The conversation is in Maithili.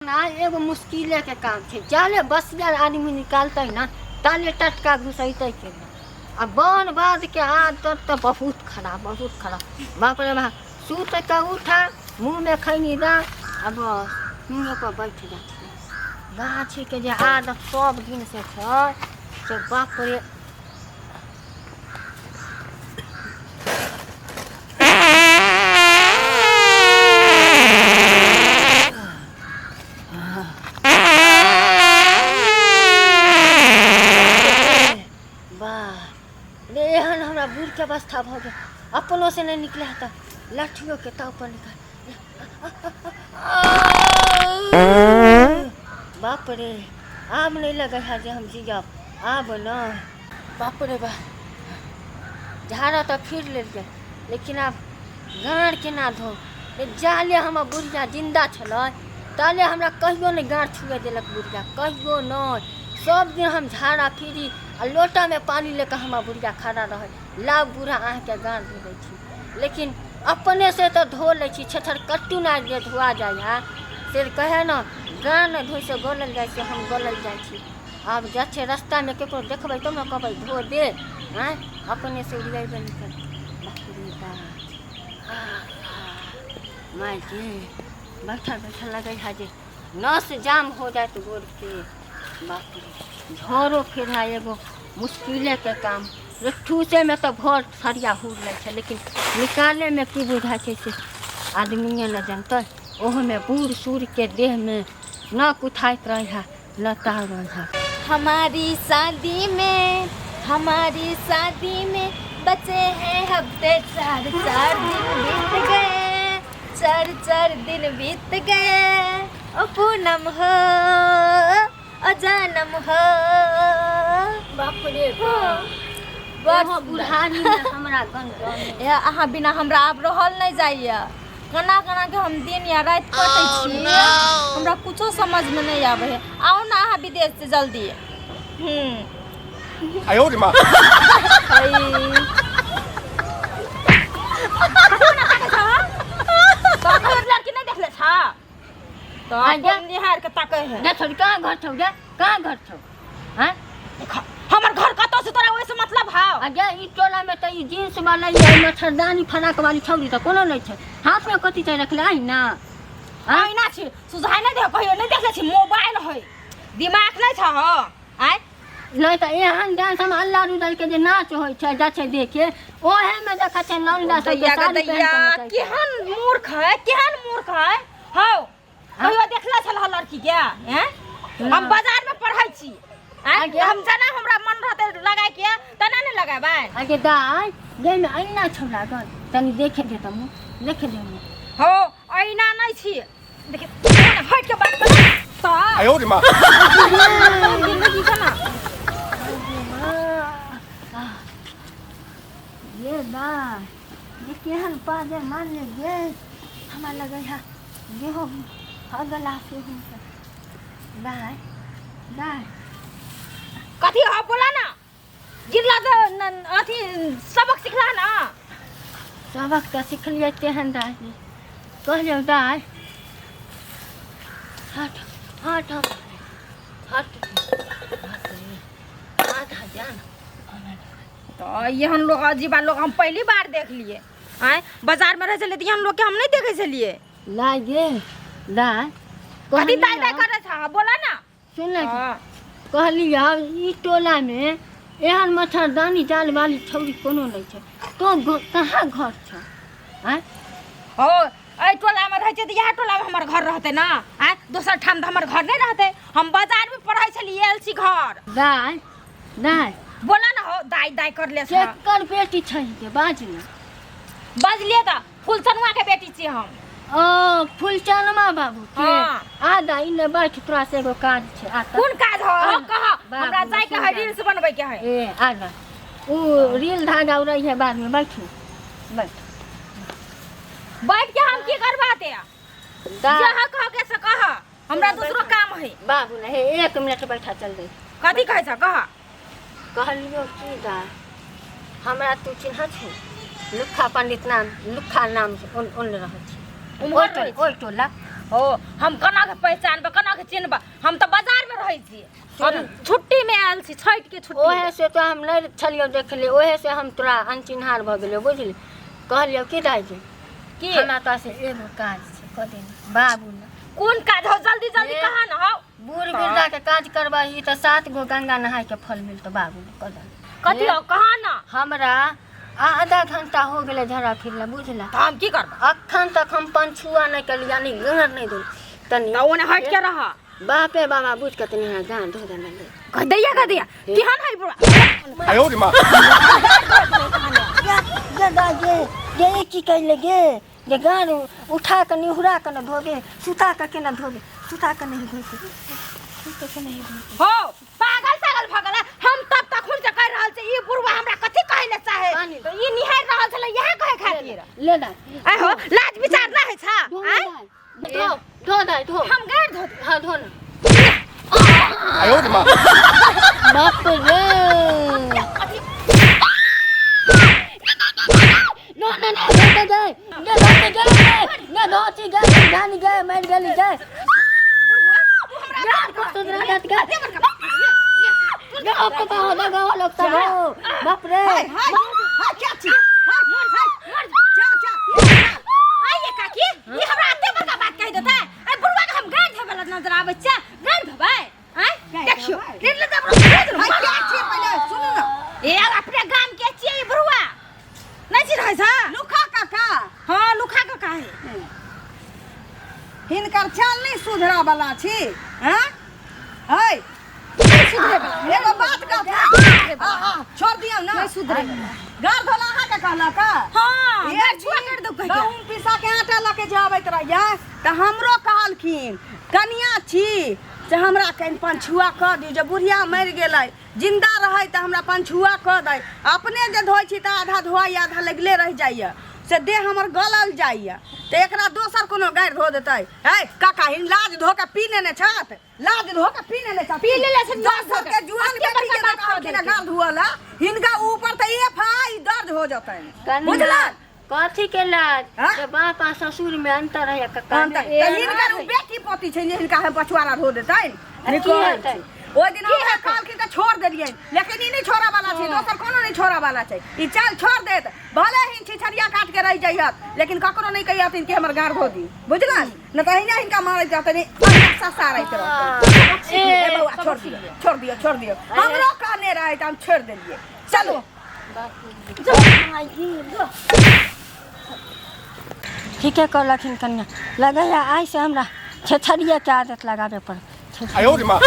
झाड़ना एगो मुश्किले के काम छै। जाले बसिया आदमी निकालतै ने ताले टटका घुसैतै के ने। आ बन बाध के आदत तऽ बहुत खराब, बहुत खराब। बाप रे बाप, सुत कऽ उठा, मुँहमे खैनी दा आ बस मुँहे पर बैठ जा छै। गाछीके जे आदत सब दिनसँ छै से बाप रे। वाह रे, एहन हमरा बूढ़के अवस्था भऽ गेल, अपनो से नहि निकले तऽ लाठियो के ताव पर निकाल। बाप रे, आब नहि लगै है जे हम जियब आब न। बाप रे बाप, झाड़ा तऽ फिर लेलियै, लेकिन आब गाँड़ केना धो? जाले हमर बुढ़िया जिन्दा छलै ताले हमरा कहियो नहि गाँड़ छुए देलक बुढ़िया, कहियो नहि। सब दिन हम झाड़ा फिरी आ लोटामे पानि लऽ कऽ हमर बुढ़िया खड़ा रहै, लाउ बूढ़ा अहाँके गाँड़ धो दै छी। लेकिन अपनेसँ तऽ धो लै छी, छेछर कट्टू नहि जे धोआ जाइ है से कहै ने, गाँड़ नहि धोइ से गलल जाइ छै, हम गलल जाइ छी। आब जाइ छै रस्तामे ककरो देखबै तब ने कहबै धो दे। आँय, अपनेसँ उड़िएबे नहि करबै। बाप रे बाप, माय गे, बैठल बैठल लगै है जे नस जाम हो जायत गोड़के। बाप रे, झरो फिरना एगो मुश्किलेके काम। ठूसैमे तऽ भर थरिया हुर लै छै, लेकिन निकालैमे की बुझाइ छै से आदमीए ने जनतै। ओहोमे बूढ़ सूढ़के देहमे न कुथाइत रहै है न ताव रहै है। हमारी शादी में, हमारी शादी में बचे हैं हफ्ते चार, चार दिन बीत गए, चार चार दिन बीत गए। ओ पूनम हो, ओ जानम हो। बाप रे बाप, बड़ अहाँ बुढ़ारी में हमरा गन ए, अहाँ बिना हमरा आब रहल नहि जाइए। केना केना के हम दिन या राति कटै छी, हमरा कुछो समझमे नहि आबै है। आउ ने अहाँ विदेश से जल्दी। हम्म। 哎呦我的妈！ तो अखन लड़की नहि देखले छा तो आजा। अपन निहार के ताकै है। गे छोड़ी, कहाँ घर छौ गे, कहाँ घर छौ? हाँ, हमर घर कतौ से तोरा ओहिसे मतलब हौ? आ गे, ई टोला में तऽ ई जींस वाला, ई मच्छरदानी फराक वाली छौरी तऽ कोनो नहि छै। हाथ में कथी छै रखले? आइ ना आइना छी, सुझाइ नहि दे। कहियो नहि देखले छी? मोबाइल है, दिमाग नहि छ हो? आय नहि तऽ एहन डांस हम अल्लाह रुदल के जे नाच होइ छै जाइ छै देखे, ओहे में देखै छै लौंडा सबके दैया साड़ी पहिन दैया के नचै छै। केहन मूर्ख है, केहन मूर्ख है हौ। कहियो देखले छल लड़की के? हैं, हम बाजार में पढ़ै छी। आँय, आगे। हम जेना हमरा मन रहतै लगाय के तेना ने लगेबै। आगे दाइ, जाहिमे ऐना छौ लागल, तनी देखे दे तऽ मुँह देखे दे मुँह। हौ, ऐना नहि छी, देखि हट के बात कर तऽ। 哎呦我的妈！ जिंदगी के ना। ये दाइ, ये केहन पाजर मारने गे, हमरा लगै है गेहूँ अगला से दाइ, दाइ। कथी हो, बोला ना। गिरला तऽ अथी सबक सिखला ना? सबक तऽ सिखलियै तेहन दाइ, कहलियौ दाइ, हट हट हट, आधा जान। तऽ एहन लोग, अजीबा लोग हम पहली बार देख लिए। आँय, बाजार में रहै छलियै तऽ एहन लोग के हम नहि देखै छलियै। लाइ गे दाइ। कथी दाइ दाइ करै छ, बोला ना। सुन ने, कहलियै ई टोलामे एहन मच्छरदानी जाल वाली छौरी कोनो नहि छै, तो कहाँ घर छौ? आँय। हो, एहि टोलामे रहै छै तऽ इएह टोलामे हमर घर रहतै ने। आँय, दोसर ठाम तऽ हमर घर नहि रहतै। हम बाजारमे पढ़ै छलियै, एल सी घर। दाइ, दाइ। बोला ना हो, दाइ दाइ कर ले। केकर बेटी छै के, बाज ने। बजलियै तऽ फुलचनुआ के बेटी छी हम। ओ फुलचनमा बाबू के? हाँ। आ दाइ, इने बैठ, तोरा से एगो काज छै, आ तऽ। कोन काज हो? आ, कह। बाबू, हमरा जाय के है, सुन। रील्स बनबै के है। ए आ ना, उ रील धागा उड़ै है बाद में, बैठू बैठ। बैठ के हम की करबा ते? दाइ। जहाँ कह के से कह, हमरा दूसरो काम है। बाबू ने, हे एक मिनट बैठा, चल दे। कथी कहै छ, कह। कहलियो की दाइ, हमरा तू चिन्ह छौ? लुक्खा पंडित नाम, लुक्खा नाम से ओन ओन रहै छी। उम्हर ओहि रहै छी। ओहि टोला। हो, हम केना के पहचानबै, केना? चिन्हबा। हम तऽ बाजार में रहै छी, हम छुट्टी में आयल छी, छठि के छुट्टी। ओहे से तो हम नहीं छलियो देखले, ओहे से हम तोरा अनचिन्हार भऽ गेलियो बुझली। कहलियो की दाइ जी की? हमरा तोरा से एगो काज छै, कऽ देना बाबू ने। कोन काज हो? जल्दी जल्दी ए। कहा न हौ। बूढ़ वृद्धा के काज करबही तऽ 7 गो गंगा नहाय के फल मिलतो बाबू ने, कऽ देना। कथी हो कहा न? हमरा आधा घंटा हो गेलै झड़ा फिरला बुझला। तऽ हम की करब? अखन तक हम पंछुआ नहीं कली, यानी गाँड़ नहीं धोली तनी। तऽ ओने हट के रह। बापे बाबा बुझ के तनी यहाँ गाँड़ धो देना। कह दैया, कह दैया केहन है बुढ़ा। 哎呦我的妈！ ये दाइ ये ये की कैले गे जे गाँड़ उठा के निहुरा के न धोबे, सुता के केना धोबे? सुता के नहीं धोबे, सुता के नहीं धोबे। हो पागल सागल भगल है। हम तब तक खुद से कह रहल छी ई बुढ़वा हमरा कथी कहै ले चाहे। पानी। तो ई निहार रहल छलै इएह कहै खातिर। ले दाइ। आइ हो लाज विचार ना है छा? धो आइ दाइ, धो धो दाइ धो। हम गाड़ धो दे। हाँ धो ना। 哎呦我的妈！ बाप रे, ना ना ना, धोते गए ना, धोते गए ना, धोती गए जान गए मर गई गए यार को तो रात गए ना, आपको तो हो गाँव लोग सब हो। बाप रे। हाय हाय हाय, क्या छी? हाय हाय, जा जा। आइए काकी, ई हमरा एते बड़का बात कहि देतै? आइ बुढ़वा के हम गाड़ धोबै लए नजर आबै छै, गाड़ धोबै आइ? देखियो ले ले दबरो। हाय, क्या छी? पहिले सुनू ना। ए अपने गाम के छियै ई बुढ़वा, नहि चिन्है छ? लुखा काका। हाँ लुखा काका है। हिनकर चाल नहीं सुधरा वाला छी। हैं है सुधरे वाला। एगो बात कह, आ छोड़ दियौ ना। नहीं सुधरे वाला। गाड़ धोला अहाँके कहलक? हाँ ए गाड़ छुआ कर दो कह के। गहूम पिसा के आटा लऽ के जे अबैत रहियै तऽ हमरो कहलखिन कनिया छी से हमरा कनि पंछुआ कऽ दियौ, जे बुढ़िया मरि गेलै, जिंदा रहै तऽ हमरा पंछुआ कऽ दै। अपने जे धोइ छी तऽ आधा धोआइ आधा लगले रहि जाइए, से देह हमर गलल जाइए, तऽ एकरा दोसर कोनो गाड़ि धो देतै। है काका, हिन लाज धो के पी लेने छथि, लाज धो के पी लेने छथि। पी लेने छथि, लाज धो दोसर के। के जुआन एते बेटी के बड़का बात कऽ कहलखिन देलकै। गाड़ धोअ ला, हिनका ऊपर तऽ एक हाई दर्द हो जतनि। कनिया, बुझलन? कथी के लाज? हाँ? जे बाप आ ससुर में अंतर है कक्का। अंतर। तऽ हिनकर उ बेटी पोती छै ने, हिनका हम पछुआरा धो देतनि? की निकल हेतै? ओहि दिन हमरा कहलखिन तऽ छोड़ देलियै, लेकिन ई नहि छोड़ऽ वाला छै, दोसर कोनो नहि छोड़ऽ वाला छै। ई चाल छोड़ देत, भले ही छिछरिया काट के रहि जइहत, लेकिन ककरो नहि कहियथिन कि हमर गाड़ धो दी, बुझलन न? तऽ अहिना हिनका मारैत रहतनि, अहिना ससारैत रहतनि। ए बौआ, छोड़ दियौ, छोड़ दियौ, छोड़ दियौ। हमरो कहने रहै तऽ हम छोड़ि देलियै। चलू। ठीके कहलखिन कन्या, लगैया आइ से हमरा छेछरियाके आदत लगाबे पड़त। 哎呦我的妈！